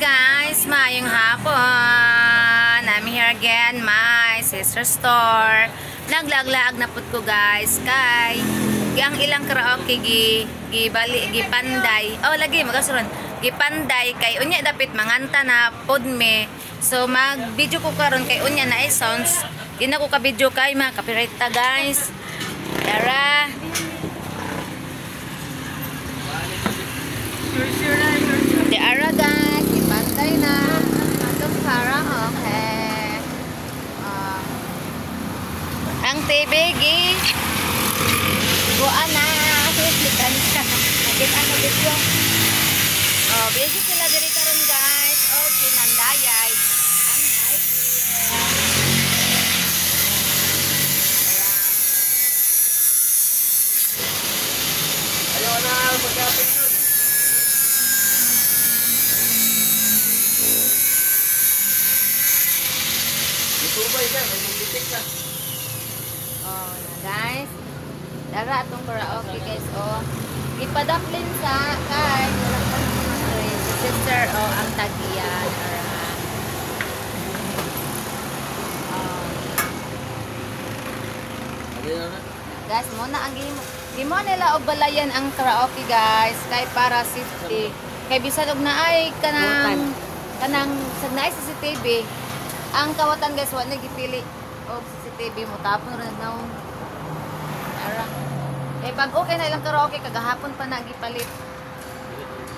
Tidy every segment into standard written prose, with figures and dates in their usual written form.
Guys! Maayong hapon! I'm here again, my sister store. Naglaglaag na pud ko, guys, kay ang ilang karaoke gi gibali gipanday. Oh, lagi magasuron. Gipanday kay unya dapit manganta na pod me. So mag video ko karon kay unya na ay sounds. Di na ko ka video kay mga copyright ta, guys. Tara. Di ara, guys, gipantay na atong karaoke. Ang TV gi kuan na Nakita na video. Oh, busy sila diri karon, guys. Oh, pinandayay ang highway. Ayaw na magkapit yun. Itubay ka, may magbitik na. Oh, na guys. Dara atong karaoke, guys, oh. Gipadaplin sa kay wala pa si sister, oh, ang tagiyan. Oh. Ayaw na. Guys, mo na ang gimo. Gimo nila og balayan ang karaoke, guys, kay para safety. Kay bisan og naay kanang kanang sa naay CCTV, ang kawatan, guys, wa na gipili og CCTV mo tapon ra nagnaong. Ara. Kay pag okay na ilang karaoke kagahapon pa na gipalit.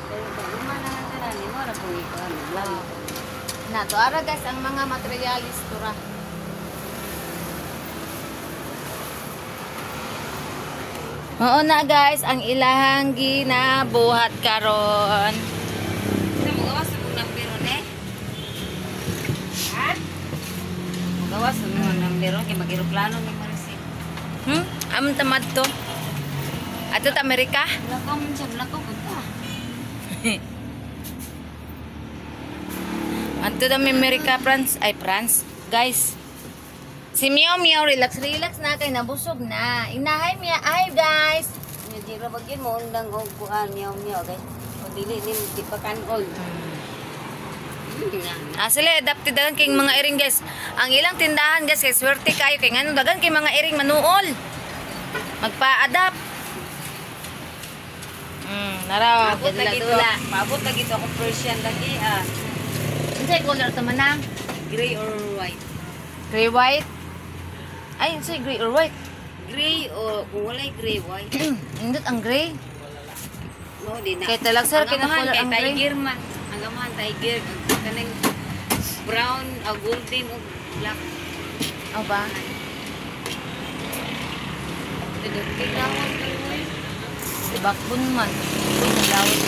Pero pag umana na tanan ni mo ra kung ikaw naglag. Na to ara, guys, ang mga materialis tura. Oo na, guys, ang ilahang ginabuhat karon. Sa mga sa mong number ne? Ha? Magawas sa mga number kay mag-eroplano ni Marisi. Amon tamad to. Ato ta Amerika? Lakaw man siya, lakaw pud ka. Ato ta Amerika, France. Ay, France. Guys. Si Meow Meow, relax, relax na kay nabusog na. Inahay Mia, ay guys. Nya di ra bagin mo undang og kuan miyaw miyaw kay o dili ni di pa kanol. Ah, sila adapted dagan king mga iring, guys. Ang ilang tindahan, guys, kay swerte kayo kay ngano dagan kay mga iring manuol. Magpa-adapt. Naraw, Paabot lagi to. dula. Paabot lagi to akong Persian lagi ah. Unsay color to manang? Gray or white? Gray white. Ay, unsay gray or white? Gray o kung walay gray, white. Indot ang gray. No, di na. Kay talagsa Ang kay amahan color kay ang gray. tiger man. Ang amahan tiger ang kanang brown, o golden o black. O ba? Tingnan Bakbon man. Uy, nalawot.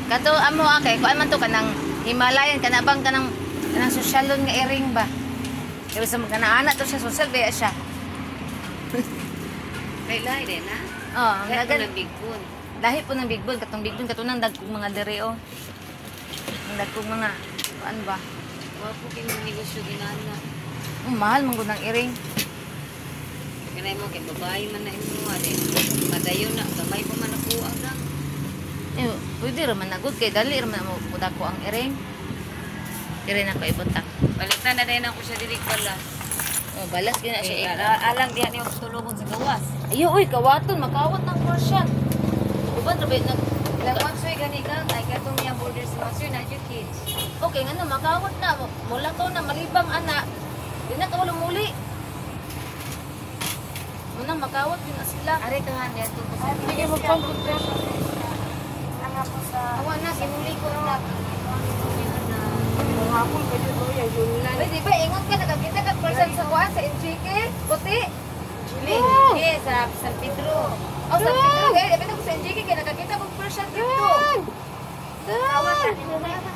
Kato amo ah, kay kuan man to kanang Himalayan kana bang kanang kanang sosyalon nga iring ba? Kaya sa mga ana to siya social ba siya. Kay lahi din ha. Oh, ang Kaya dagan ng big bone. lahi po ng big bone katong big bone katunang dagkong mga dere oh. Ang dagkong mga kuan ba? Wa po kay negosyo ginana. Oh, mahal man gud ang iring. Kanay mo kay babae man na imo din. Madayon na gamay pa man ako ang. Eh, pwede ra man na gud kay dali ra man mo mudako ang iring. Diri na ko ibutang. Palitan na din ako siya dili balas. Oh, balas gyud na siya. Kay alang diha niyo tulugon sa gawas. Ayo, uy, kawaton, makawat ng Persian. Uban, rabi, nag... Lang Matsoy gani kang ay katong niya border sa Matsoy na jud kids. Okay, nga no, makawat na. Mula to na, malibang, ana. Di na ka muli. Muna, makawat yun na sila. Are ka han to ko sa. Sige, magpang-pressure. Ang ako sa Awa na kimuli ko na. hapon, pwede ko yan. Yun lang. Uy, di ba, ingon ka, nakakita ka person sa kuan, sa NGK, puti. Chile. Eh sa San Pedro. Oh, sa Pedro, eh, dapat ako sa NGK, kaya nakakita ko person dito.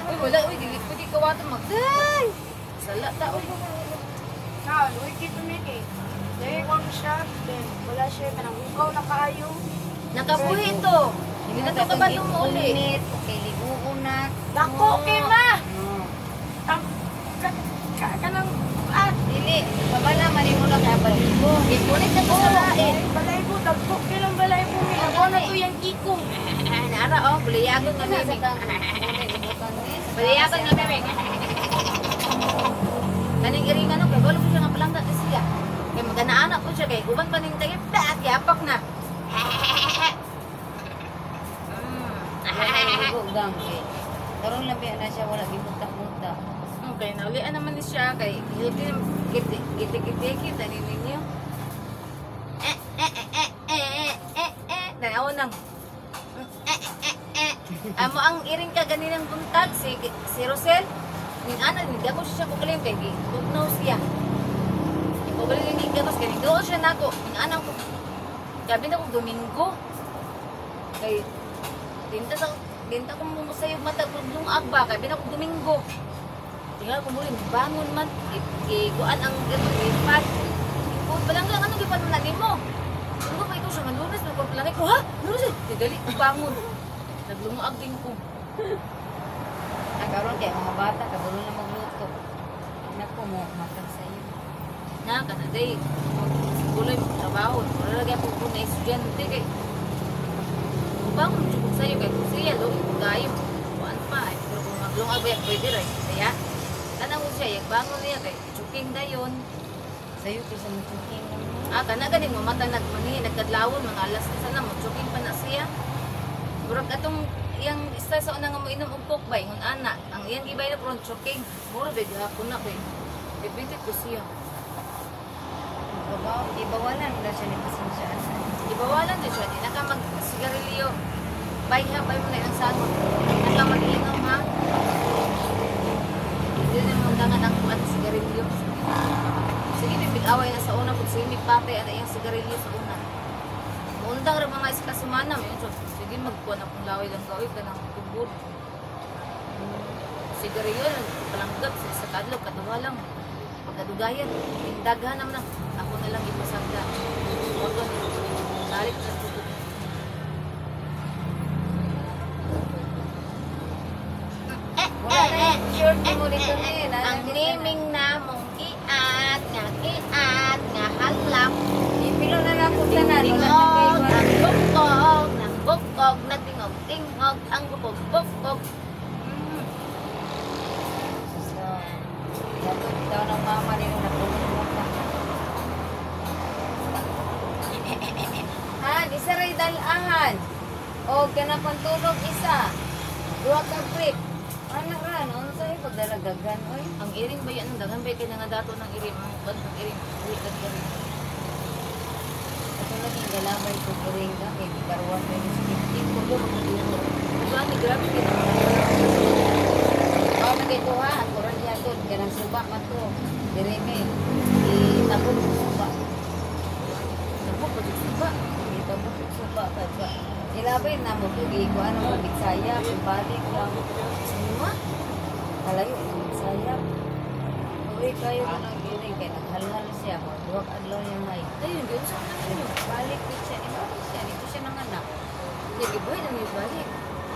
Uy, wala, uy, dili pwede kawaton mag... Sala ta, uy. Sa, luwi kito ni kay. Dahil kung siya, then wala siya, kanang ugaw na kaayo. Nakabuhi ito. Hindi na to kabalo mo uli. Init, okay liguon na. Dako kay ma! No. Tam, ka, ka, kanang, ah, Dili, babala man imo lang kay baligo. Ipunit na ko sa lain. Balay po, dagko kay lang balay po. May ako na to. yung iko. Nara oh, buliyagon nga miming. Buliyagon nga miming. Kaning iring ano, kay wala ko siya nga palangga kasi siya. Kay magana-ana ko siya kay uban pa ning tagip, ta yapak na. Gang eh. Karon lang biya na siya wala gibuta-buta. Okay, naulian naman ni siya kay healthy giti giti tani ninyo. Eh eh eh eh eh eh eh Tanaw nang. Eh eh eh. Amo ang iring ka ganinang buntag si si Rosel. Ning ana ni dako siya ko kalim kay gugnaw siya. Ipabalik ni gatos kay doon siya nako. Ning ana ko. Gabi na ko Domingo. Kay dinta sa dinta ko mo sa mata kung lungag ba kay bina ko Domingo. Tinggal ko muli bangon man iguan ang ipat. Ipot pa lang lang ano gipan man nimo. Ano pa ito siya nga Lunes na palangay ko ha? Lunes eh. Dali ko bangon. Naglumuag din ko. Ang karon kay mga bata kabalo na magluto. Nako mo matag sa iyo. Na kanaday guloy mo trabaho. Wala lagi ako ko na estudyante kay bangon jud ko sayo kay kung siya lo kayo kuan pa ay pero kung maglungag ba pwede ra siya. Tanang ko siya bangon niya kay chuking dayon. Sayo kay sa mutuking mo. Ah, kana ganing mamata nagmani nagkadlawon mga alas na mo choking pa na siya. Murag atong iyang isa sa una nga moinom og coke ba ingon ana, ang iyang gibay na pron choking. Mura ba gihapon na kay repeated ko siya. Babaw, ibawalan mo na siya ni pasensya. Ibawalan jud siya di na ka mag sigarilyo. Bay ha, bay mo na ilang sangon. Di na ka mag-inom ha. Hindi na mo dangan ang kuan sa sigarilyo. Sige, bibig-away na sa una kung sige, patay ana iyang sigarilyo sa una. Undang ra mga isa ka semana, may so, sige magkuan akong laway lang gawin ka ng tubod. Sigarilyo palanggap sa isa kadlaw katuwa lang. Pagkadugayan, daghan naman na. Ako na lang ipasagda. Moto, balik sa tubod. Wala na yung shirt mo dito ni. Ang naming na mong kiat, nga kiat, nga halap. Ipilo na lang ko tanan. Wala na kay Tingog, ang bukog, ng bukog, nagtingog, tingog, ang bukog, bukog. Dapat daw ng mama nila na mo pa. Han, isa ray dalahan. O kanang tulog isa. Duha ka brick. Ano ra no unsa ay pagdaragagan oy? Ang iring ba yan? Ang daghan ba kaya nga dato ng iring? Ang kuwan ng iring, uwi ka iring. Ato lagi galabay ko iring ka kay gikarwan ko ni sikip Ko doon, Gani, grabe kita. Oh, nagay ha, ang kuran niya to, kanang suba man to. Dire mi. Itabok sa suba. Tabok, pag suba. Itabok sa suba ka ba. Ilabay na mo to gi ko ano magsaya, balik lang. Sino? Kalayo na magsaya. Uy, kayo ko nang iring kay naghalhal siya mo. Duha ka adlaw niya may. Ayun, yun sa ninyo. Balik ko siya, ibalik siya dito siya nanganak. Nagibuhay na may balik.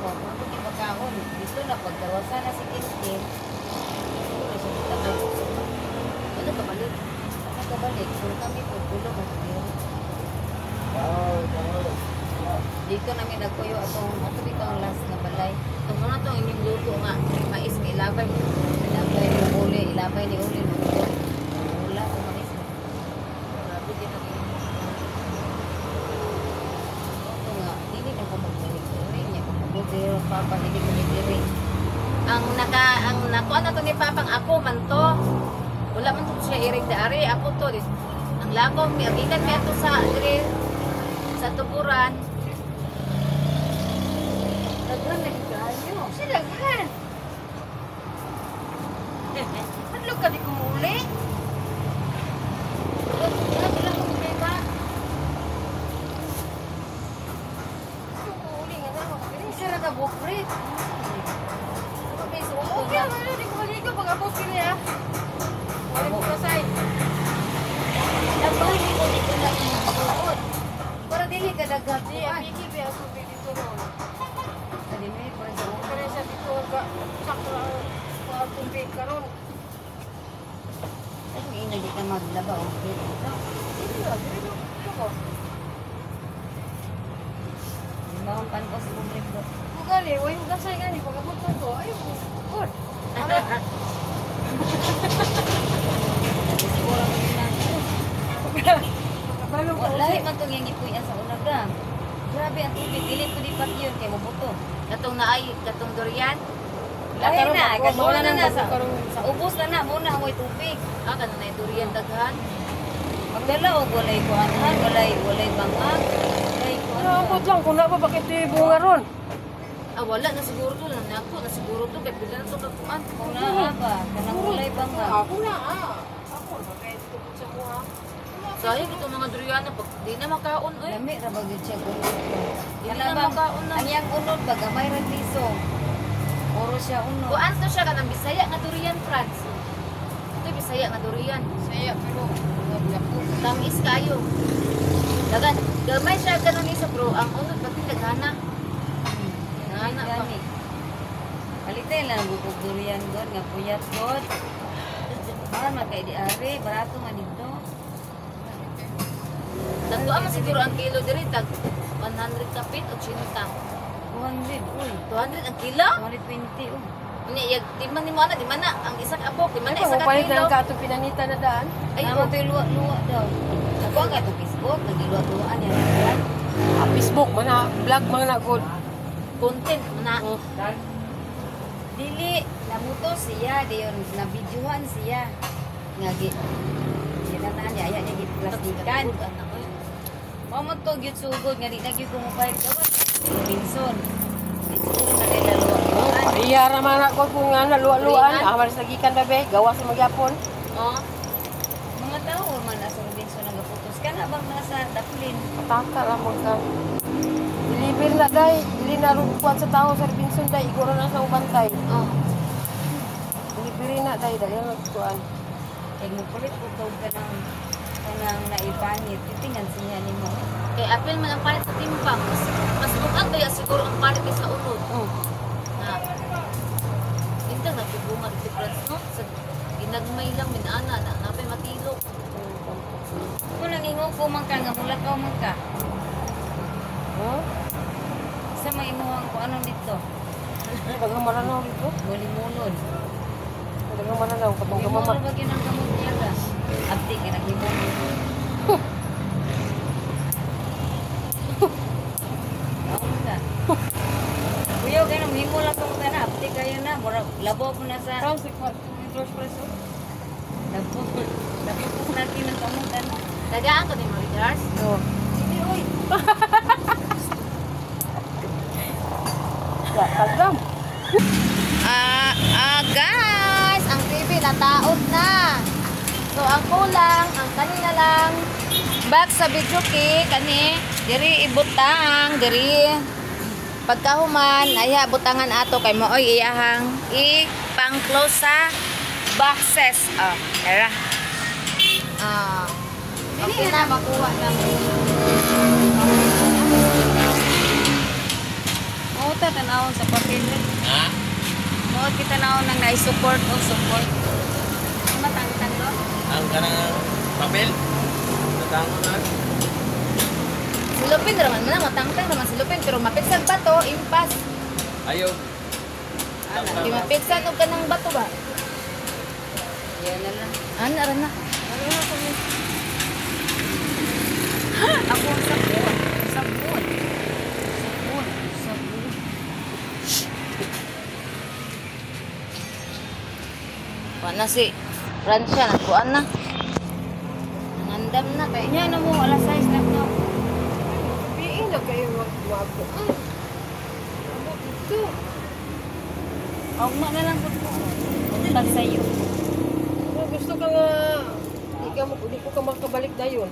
Oh, mo kay makaon. Dito na pagkarwasa na si Kintin. Dito na siya itabok sa suba. Ano ka balik? Ano kabalik? So kami po tulo ka dito. Dito namin nagkuyo atong ato bitaw ang last na balay. Ito muna itong inyong luto nga. Mais, may ilabay. Ilabay ni uli, ilabay ni uli luto. Wala ko manis. Grabe din ang inyong. Ito nga, dili na ko magbalik uri niya kung pagod papa dili ko diri. Ang naka ang nakuha na to ni Papang ako man to. Wala man to siya iring daari ako to. Ang lakom mi agikan mi ato sa diri sa tuburan. Daghan na kayo. Siya daghan. Hadlok ka di ko muli. Wala sila problema. Gusto ko uli nga na. Isa ra ka bukrit. Okay, so Okay, wala di ko maligo pag abot kini ah. Wala ko pasay. Labahin mo dito na imong Para dili ka daghan Di, apiki ba ako dito ron. Kadi may para sa una. Kaya sa dito ka sakto ang atong bed karon. Ay, may ina di ka maglaba o dili. Dili ra, dili ko. Ko. Ang pan-os imong brief do. Ugali, way hugasay gani pag abot ko. Ay, good. Siguro mo na. Kabalo ko. Lahi man tong yang gipuy-an sa unaga. Grabe ang tubig dili pud ipat yun kay mobuto. Katong naay, katong durian. Lahi na, Karon, katong na na sa, karon. sa ubos na na mo na amoy tubig. Ah, kanang naay durian daghan. Magdala og walay kuanhan, walay walay bangag, walay kuan. Naabot lang kung na pa bakit di bunga ron. Ah, wala na siguro to. Nako na siguro to. Kay pila na to kakuan. Kung naa ba, kanang walay bangag. Ako na ah. Ako na kay tubod sa kuha. Sayang itong mga durian na pag di na makaon oy. Lami ra ba gyud siya unod. Dili Kana na bang makaon na. ang iyang unod ba gamay ra piso. Oro siya unod. Kuan to siya kanang Bisaya nga durian, Franz. Ito Bisaya nga durian. Saya pero Tamis kayo. Dagan, gamay siya kanang isa bro. Ang unod pati daghana. Daghana pa. Gani. Palitay lang ang bukog durian god nga puyat god. Mahal man kay di ari, barato man dito. Tagduha man siguro ang kilo diri tag 100 kapit o 80. 200 uy. 200 ang kilo? 220 uy. Unya yag di man nimo ana, di man na ang isa ka abok, di man na Ay, isa ka palit kilo. na lang ka atong pinanita na daan. Ay, Ay, Namo oh. to'y luwa-luwa daw. Ako ang atong Facebook, nagiluwa-luwaan yan. Ah, Facebook man na, vlog man na good. Content man na. Oh. Dili, namuto siya, diyon, nabidyohan siya. Nga gi, ginataan niya, aya niya giplastikan. Mao mo to gyud sugod nga di na gyud ko mopalit gawas. Pinson. Pinson na kay laluwa-luwaan. Iya ra man ako kung nga na luwa-luwan. Ah, maris nagikan ba be? Gawa sa magyapon. Oh, Mga tao man asa Robinson nagaputos ka na bang nasa Daplin. Pataka ra mo ka. Deliver na day, dili na ron kuwan sa tao sa Robinson day, iguro na sa ubantay. oh. Delivery na day, dali na magkuan. Kay mopalit ko tog kanang kanang naipanit, titingan siya nimo. Kay apil man ang palit sa timpang. Mas bukag kaya siguro ang palit kaysa unod. Oh. Na. Intang nagibunga dito France no? Sa ginagmay lang minana na napay matilok. Kung nangingo ko man ka nga mulakaw man ka. Huh? Sa may imuhang ko anong dito? Daghang maranaw dito. Mulimunod. Daghang maranaw katong Mulimunod gamama. ba gyud ang kamot niya ka? Abdi ka naglimunod. Kaon ka. Kuya, kaya na muhimo lang ka na. Abdi kayo na. Mura, labaw po na sa... Franz, litros preso. Labaw. Labaw po natin ang kamot na. Tagaan ko ni Marie Oh. Sige, oy. Ya, tagam. Guys, ang TV nataot na. So ang kulang, ang kanina lang back sa video kay kani diri ibutang diri pagkahuman ay butangan ato kay mooy iyahang i pang close sa boxes. Oh, era. Ah. Okay na makuha na. Oo, ta, tanawon sa papel. Ha? Oo, kita tanawon ng na-support o support. Matangtang no? Ang kanang papel? Natangon na. Silupin raman man matangtang raman silupin pero mapitsag bato impas. Ayaw. Di mapitsan og kanang bato ba? Yan na lang. Ana ra na. Ako ang sabon. Sabon. Sabon. Sabon. Kuan na si Francia nagkuan na. Nangandam na kay Nya na mo, alas 6 na ko. Piin na kayo magwapo. Abot dito. Ugma na lang ko. Pag sa'yo. Kung gusto ka nga, di ka mo, di ko ka makabalik dayon.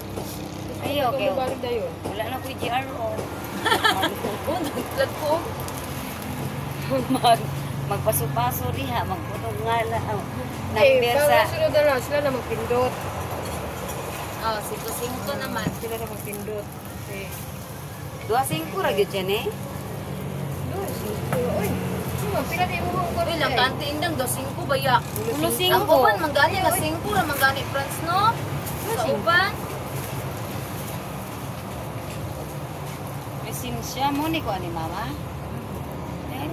Gusto Ay, ka okay. mabalik dayon. Wala na ko'y GRO. Oh, naglag ko. Mag, magpaso-paso diha, magputog nga lang. Eh, Number para sa... sunod na lang, sila na magpindot. Oh, 5-5 naman. Sila na magpindot. Eh, 2-5 ra gyud siya ni. doon, singko. Uy, ano, pila di mo ang Uy, lang kanti indang do 5 baya. Uno Ang singko. uban manggani nga 5 ra manggani France no? Sa uban. Lisensya mo ni ko ani mama. Eh.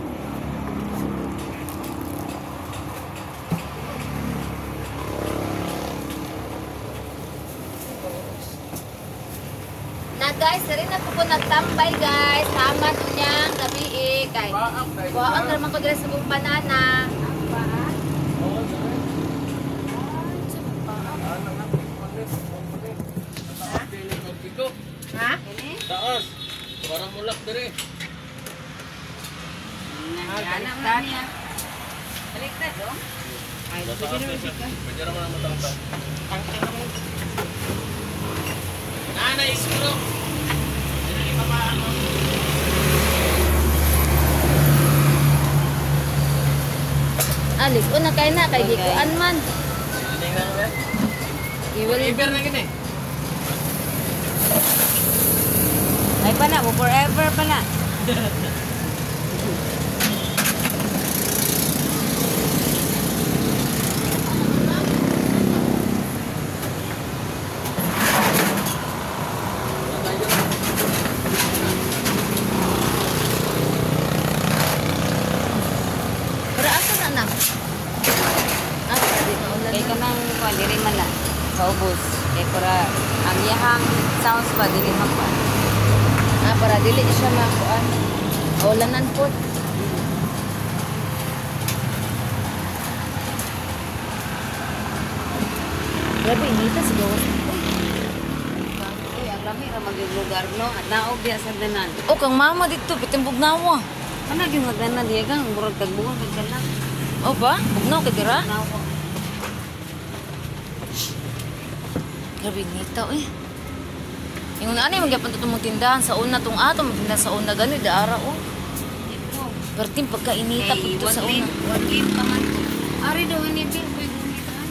Na guys, diri na po ko nagtambay guys. Tamat unyang gabi eh kay. Kuhaan naman ko diri sa buong banana. Ha? Taas. Para mulak dire. Anak man niya. Baliktad dong. Ay, pwede naman ang matangtang. Nanay, iskuro. Dili mabaan mo. Alis una kay na kay gikuan man. Hindi na ba? Iwal Iber na gini. Ay pa na, mo forever pa na. Pero asa na na? Asa di maulan. Kay kanang kuan diri man na. Kaubos. Kay para ang iyahang sounds ba dili man pa. Ah, para dili siya makuan. Ulanan po. Grabe, inita sa gawas. Uy, ang lami ra magyud lugar no. At naog diya sa danan. O, kang mama dito, pitin bugnawa. Kana gyud nga danan diya kang murag tagbuon kag danan. O ba? Bugnaw ka dira? Naog. Grabe, inita, eh. Ingon ani magyapon to mong tindahan sa una tong ato mong tindahan sa una gani daara oh. Perting pagkainita pud to sa una. One lane pa man to. Ari daw ni Bill koy gumitan.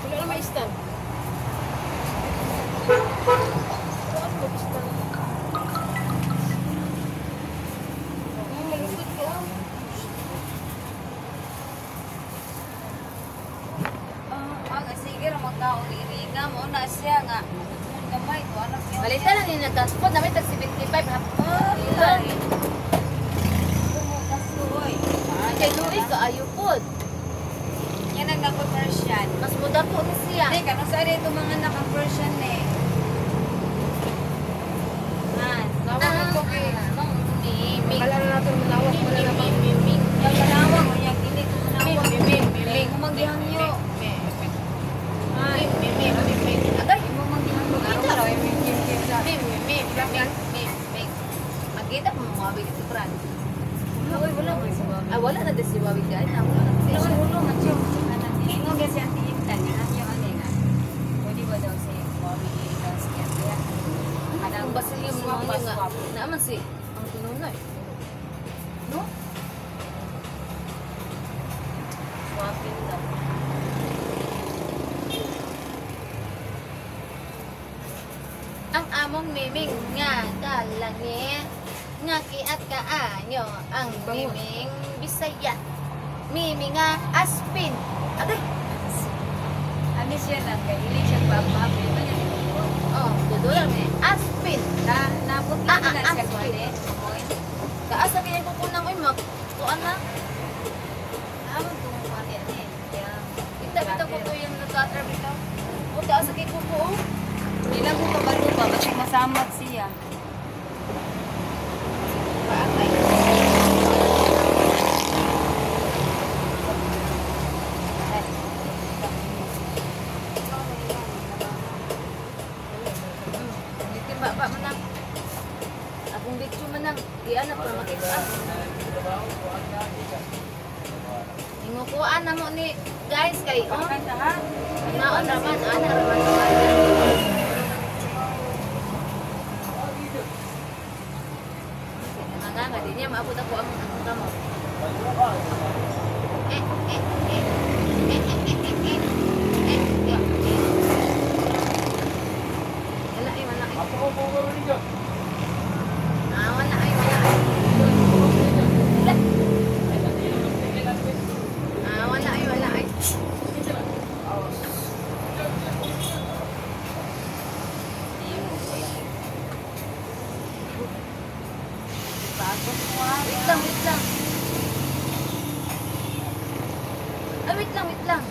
Wala na may stand. Malusot ko. Ah, sige ra magkaon iriga mo na siya nga. Gamay ko anak niya. Balita lang ni nagkaspot namin tag 75 hapon. Kay Louis kaayo pod. Yan ang nako-Persian. Mas muda po ni siya. Hindi, kano sa ito mga naka-Persian eh. Man. Nawag na to kay. Miming. Akala na natin manawag. Wala na ba? Miming. Manawag, o yan, dili ko manawag. Miming. Miming. Kumanggihangyo. Miming. Miming. Agay. Kumanggihangyo. Kita raw, eh, Miming. Miming. Miming. Magkita mo mga wawig ito, Fran. Wala, oy, wala. Ay, wala na din si Wawig guys. Wala na din Wala, siya. wala, man siya. Ingon kasi ang tiintan niya, hangyo ani nga. Pwede ba daw si Bobby daw siya? Kaya, Ang basilyo mo swap ba, nga. swap? Naaman si ang tinunoy. No? Swapping daw. Ang among miming nga kalangi nga kiat kaanyo ang miming Bisaya. Miming nga aspin. Agay. Ano siya lang, kay hilig siya pa-pa, ito niya ni Kuko. Oh, dudulang ni aspin. Na, naputla Ah, na ah, siya ah, kuwan eh. Oy. Kaasa kini kukunang oy mag kuan na. Amon kung kuwan yan eh. Kaya, Kita bitaw ko to yung nagkater bitaw. O taas kay kuko. oh. Ilang ko kabalo ba, basta masamad siya. Paatay. Timba pa man ang akong bitso man ang di anak para makita. Ingukuan na mo ni guys kay oh. Naon raman ana raman. Mga nga di niya maabot ako ang akong kamot. Eh eh eh eh eh eh eh eh eh eh eh. Wala ay wala ay. Ah, wala ay wala ay. Wala. Ah, wala ay wala ay. Wait lang, wait lang. Ay, wait lang, wait lang.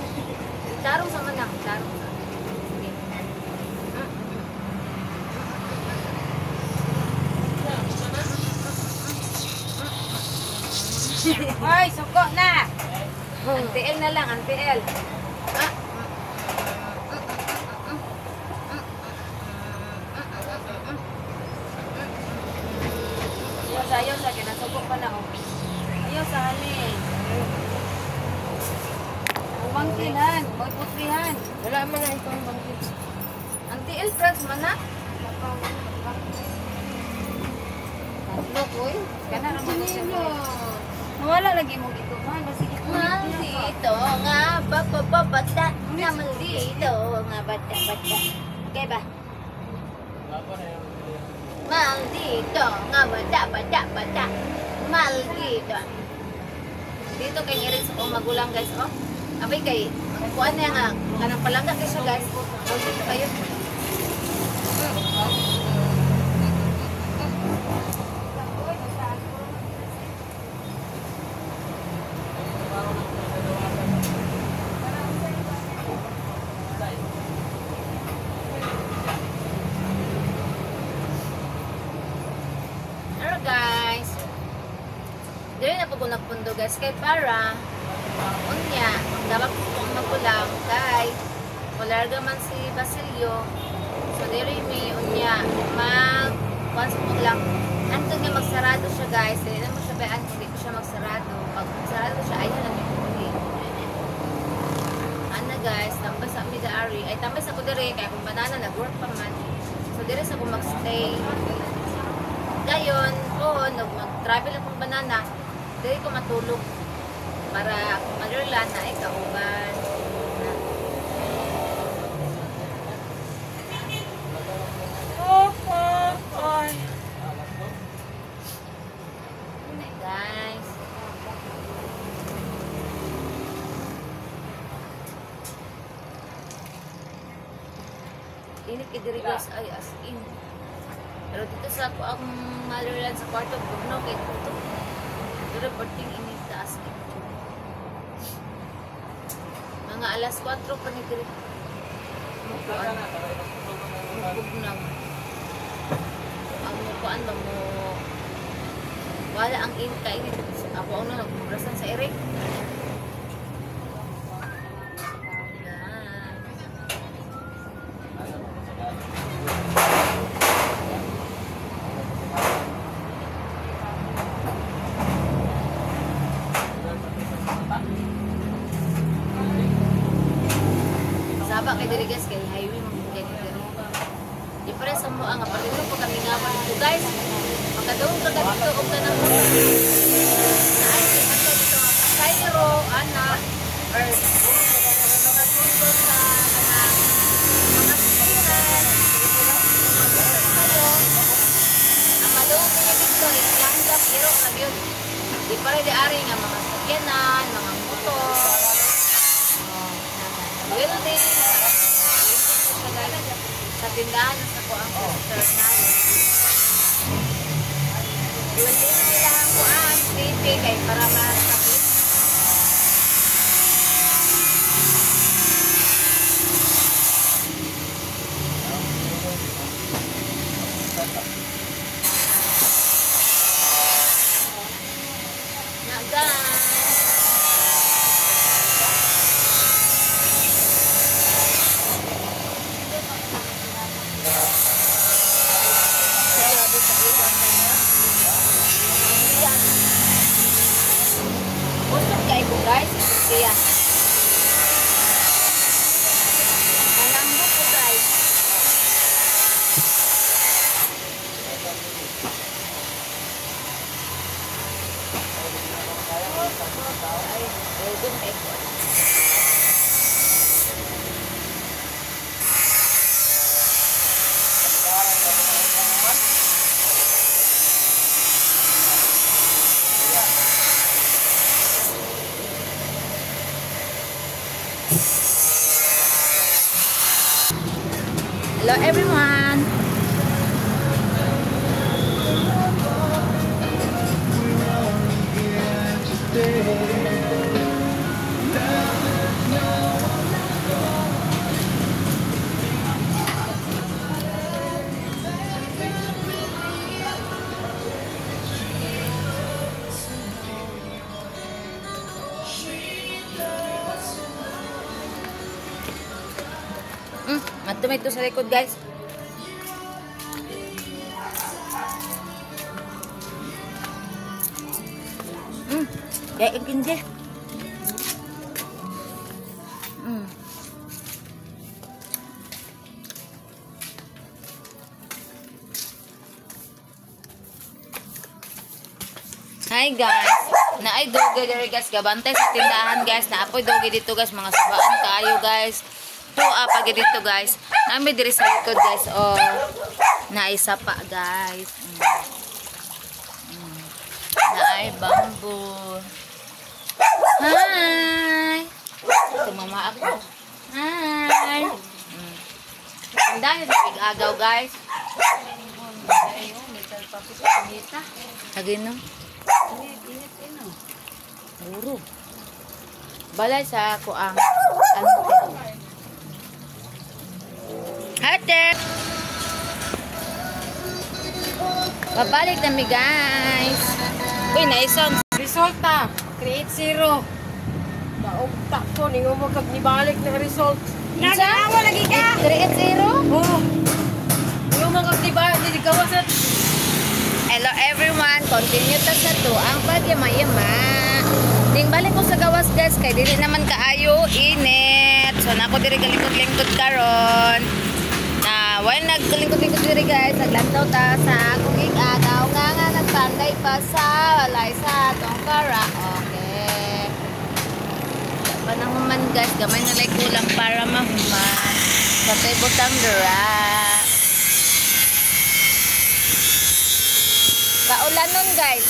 Tarong sa manang, tarong sa. Sige. Hoy, suko na. Ang TL na lang, ang TL. Ah. Ayaw sa, ayaw sa, kinasuko pa na oh. Ayaw sa hali. Bangkilhan, magputrihan. Wala man na itong bangkit. Ang TL, France man na. Look, oy. Kana ra man siya. Nawala lagi mo gituman, basi Maldito nga bata, nga maldito nga bata bata. Okay ba? Maldito nga bata bata bata. Maldito. Dito kay ngirin sa kong magulang, guys, oh. Abay kay kuan na nga kanang palangga kay siya, guys. Maldito kayo. Hello guys. Dili na po ko nagpundo, guys, kay para unya magdawag ko ang magulang kay mularga man si Basilio. So diri mi unya mag kuan sa magulang. Antod nga magsarado siya, guys. Dili na mo siya bayan kung di ko siya magsarado. Pag magsarado siya, ayaw na mi uli. Ana guys, tambay sa mi daari. Ay tambay sa ko diri kay akong banana nag-work pa man. So diri sa ko magstay. Dayon, po, mag-travel akong banana, diri ko matulog para akong motherland na ay kauban. Oh, ay. Guys. Init kay diri, guys, ay as in. Pero dito sa ako ang motherland sa kwarto, bugno kay tutok. Pero perting init ta as in. Mga alas 4 pa ni diri. Mukuan. Mubugnaw. Ang mukuan ba mo wala ang in kainit. Ako ang nagmugrasan sa ere. Saba kay diri, guys, kay highway man kay diri. Di pare sa mo ang parito po kami nga dito, guys. Makadungog ka dito og kanang naay ato dito nga pasayro ana or mga sundo sa kanang mga sakyanan. Kayo ang madungog ninyo dito is langga pero lang yun. Di pare di ari nga mga sakyanan, mga motor, welding, sa tindahan sa ko ang sister na. Welding nila ang kuan, TV kay para masakit. Na guys. Busog kayo ko, guys. Kaya malambot ko, guys. Ay, golden kayo ko. Hello everyone! Matumay ito sa likod, guys. Kaya ikindi. Hi guys. Naay doge diri guys, gabantay sa tindahan guys. Naapoy doge dito guys, mga subaan kaayo guys. Tuwa pa gid dito guys. Nami diri sa likod guys. Oh, naay sapa guys. Naay bamboo. Hi. Tumama ako. Hi. Ang dami sa agaw guys. Lagi no. Guro. Balay sa ako ang Ate! Babalik nami guys. Uy, naison. Resulta, create zero. Maugta ko, ningo mo kag nibalik na result. Nagaawa lagi ka! 3-0? Oo. Ningo mo kag nibalik, hindi ka sa... Hello everyone! Continue ta sa to ang pagyama-yama. Ding balik ko sa gawas guys, kay dili naman kaayo init. So nako diri galingkod-lingkod karon. Na while nagkalingkod-lingkod diri guys, naglantaw ta sa akong igagaw nga nga nagpanday pa sa walay sa atong karaoke. Panahuman guys, gamay na lay kulang para mahuman. Sa butang dira. Kaulan nun guys.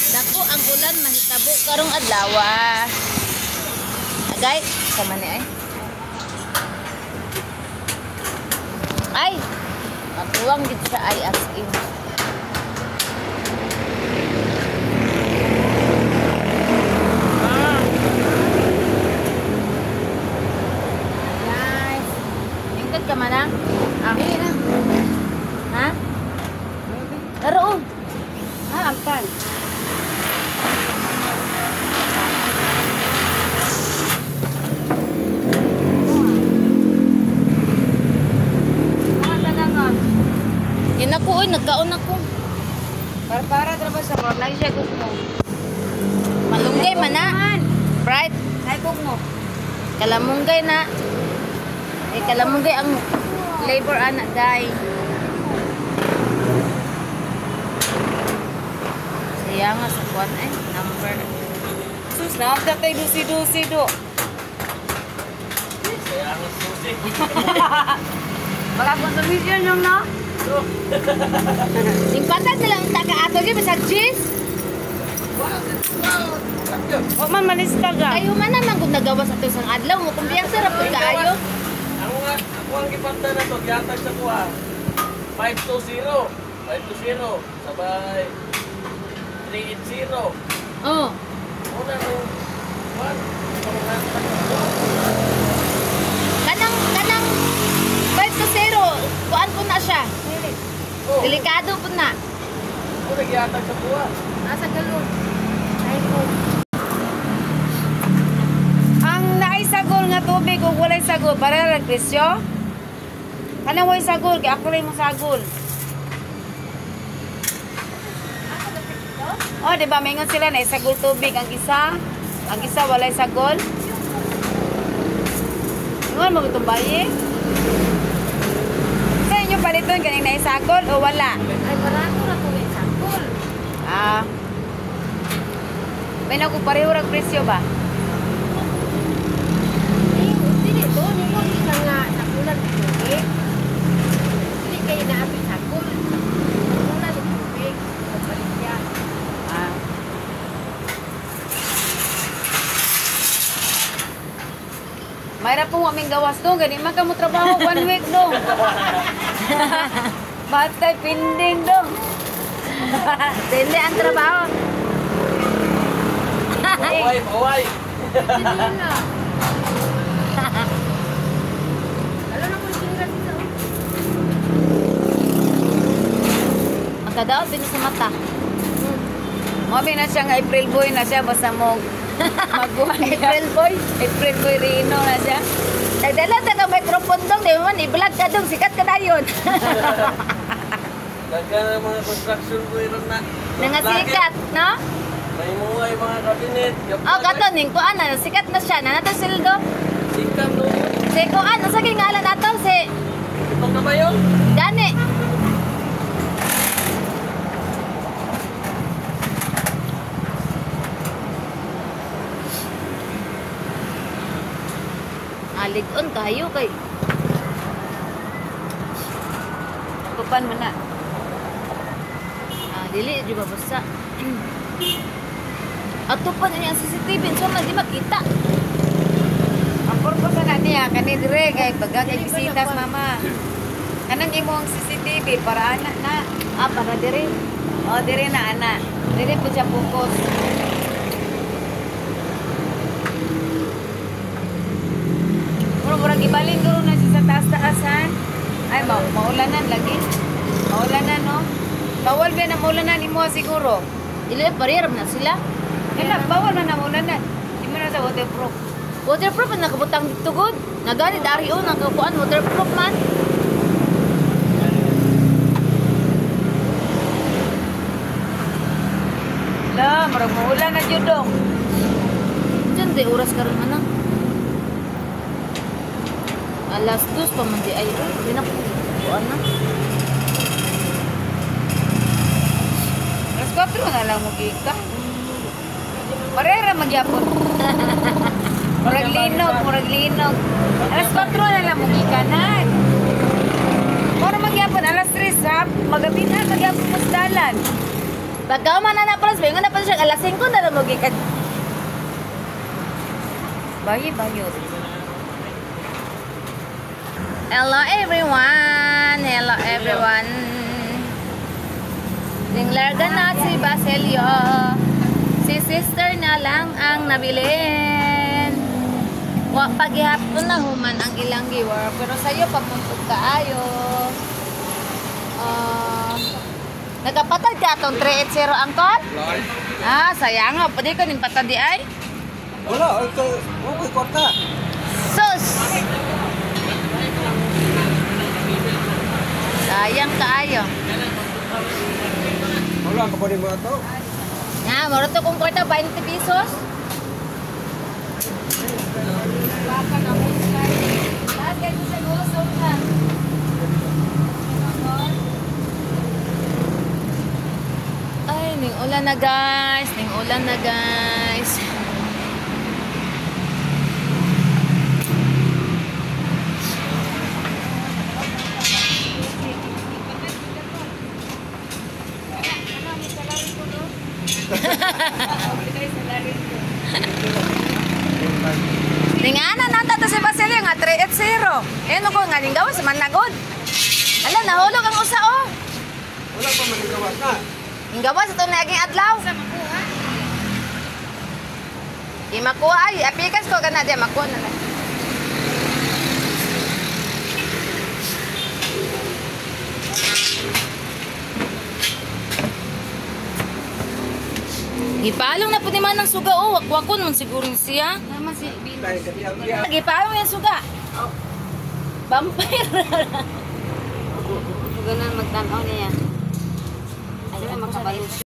Dako ang ulan mahitabo karong adlaw. Agay, sama ni ay. Ay, matuwang gid siya ay as in. Guys, lingkod ka man ah? Ah. Ha? Laro. Ha, ampan. Yan ako, oy, nagkaon ako. Para-para trabaho sa mga lagi siya mo. Malunggay man na. Bright. Ay kog mo. Kalamunggay na. Eh, kalamunggay ang flavor ana, day. Siya nga sa kuwan ay number. Sus, naamta tayo dusi-dusi do. Kaya ang susi. Baka consumption yung no? Simpatan na lang taka ato gyud bisag cheese. Wa man malista ka. Kayo man naman kung nagawas ato isang adlaw mo kumpiyansa ra pud kaayo. Ako nga, ako ang gipanta na to, gihatag sa kuha. 520. 520. Sabay 380. Oh. Una no. 1. Kanang kanang 5-0, kuan po na siya. Oh. Delikado po na. Una gihatag sa kuha. Nasa galon. Ay ko. Ang naay sagol nga tubig ug walay sagol para ra presyo. Kanang walay sagol kay ako ray mo sagol. Oh, di ba mingon sila na sagol tubig ang isa walay sagol. Ingon mo itong bayi. Sa inyo paliton kaning naisagol o wala? Ay, barato ra to may sagol. Ah. May naku pareho ra presyo ba? Eh, dili to nimo ka nga sagulan og tubig. Dili kay naapi sagol. Sagulan og tubig pagpalit. Ah. Mayra po aming gawas do, gani man ka mo trabaho 1 week do. Batay pinding do. Dili ang trabaho. Away, away. Magkadaot din sa mata. Mo na siya nga April boy na siya basta mo maguhan niya. April boy. April boy Rino na siya. Nagdala ta ka microphone dong, di man i-vlog ka dong, sikat ka dayon. Daghan ng mga construction ko ron na. Nangasikat, no? May mga yung mga cabinet. Oh, kato ning kuan na sikat na siya, na nato sildo. Sikat no. Si kuan, unsa kay ngalan ato si Itong na ba yun? Gani. Alig-on kayo kay Tupan man na. Ah, dili di ba basta. Ato pa niya ang CCTV, so man di makita. Ang purpose na niya kani dire kay baga kay bisitas mama. Kanang imong CCTV para ana na. Ah, para dire. Oh, dire na ana. Dire po siya focus. Mura murag ibalin guro na siya sa taas-taasan. Ay, maulanan lagi. Maulanan, no? Bawal ba na maulanan imo siguro? Dili parehab na sila. Wala, bawal man na maulanan. Di mo na sa waterproof. Waterproof man nakabutang dito gud. Nagani dari on ang kuan waterproof man. La, murag maulan na jud dong. Diyan di oras karon man. Alas 2 pa man di ay. Oh, di na kuan na. Alas 4 na lang mo gika. Parera magyapon. Murag linog, murag linog. Alas 4 na lang mo gikanan. Mura magyapon alas 3 ha. Magabi na magyapon mo sa dalan. Pagka man na na pras, bingon na pa siya alas 5 na lang mo gikan. Bayi bayot. Hello everyone. Hello everyone. Ninglarga na si Basilio. Si sister na lang ang nabilin. Wa pagihapon na human ang ilang giwer pero sayo pamuntog kaayo. Ah, nagapatad ka atong 380 angkot? Ah, sayang nga pwede ko ning patad di ay. Wala, ito, okay, kwarta. Sus! Sayang kaayo. Wala, kapanin mo ito. Nga, moro to kung kwarta 20 pesos. Ay, ning ulan na guys, ning ulan na guys. Ning ana nata to si Basilio nga 380. Eh no ko nga ning gawas man nagod. Ala nahulog ang usa oh. Wala pa man gawas na. Ning gawas ato naging adlaw. Di makuha ay apikas ko kana di makuha na lang. Gipalong na po ni Manang suga oh, wakwakon man siguro siya. Naman si Venus. Gipalong yung suga. Vampire. Ganun magtanaw niya. Ay, makabalo siya.